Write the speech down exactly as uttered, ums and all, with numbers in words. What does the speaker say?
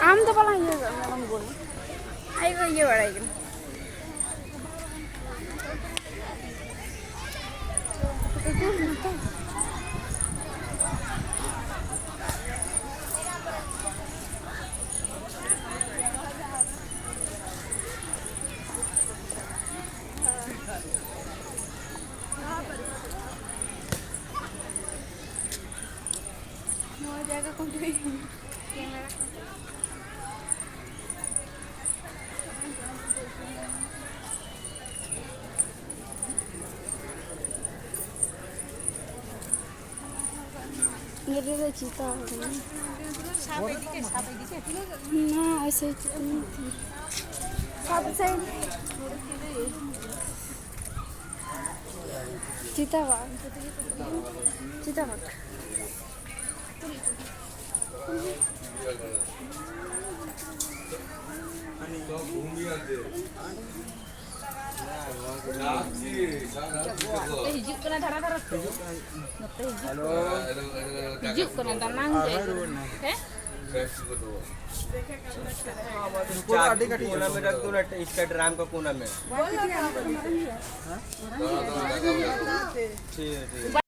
ᱟᱢ ᱫᱚ ᱵᱟᱞᱟᱝ ᱤᱭᱟᱹ ᱠᱟᱜ ᱢᱮ, ᱟᱞᱚᱢ ᱜᱳᱞ᱾ ᱟᱡ ᱜᱚ ᱤᱭᱟᱹ ᱵᱟᱲᱟᱭ ᱠᱟᱱᱟ᱾ ᱱᱚᱣᱟ ᱡᱟᱭᱜᱟ ᱠᱚ ᱠᱮᱢᱮᱨᱟ ᱠᱚ᱾ ᱜᱟᱹᱰᱤ ᱨᱮ ᱪᱤᱛᱟᱹ ᱟᱠᱟᱱᱟ᱾ ᱱᱚᱣᱟ ᱮᱥᱮ ᱪᱤᱛᱟᱹ ᱢᱮᱱᱛᱮ᱾ ᱥᱟᱵ ᱥᱟᱭᱤᱰ᱾ ᱪᱤᱛᱟᱹ ᱵᱟᱜ᱾ ᱪᱤᱛᱟᱹ ᱵᱟᱜ᱾ ᱱᱚᱛᱮ ᱦᱤᱡᱩᱜ ᱠᱟᱱᱟ, ᱫᱷᱟᱨᱟ ᱫᱷᱟᱨᱟ ᱛᱮ᱾ ᱱᱚᱛᱮ ᱦᱤᱡᱩᱜ ᱠᱟᱱᱟ᱾ ᱦᱤᱡᱩᱜ ᱠᱟᱱᱟ, ᱫᱟᱱᱟᱝ ᱜᱮ᱾ ᱦᱮᱸ? चार कोना में रख दो ना, इसका ड्राम का कोना में। ठीक है, ठीक है।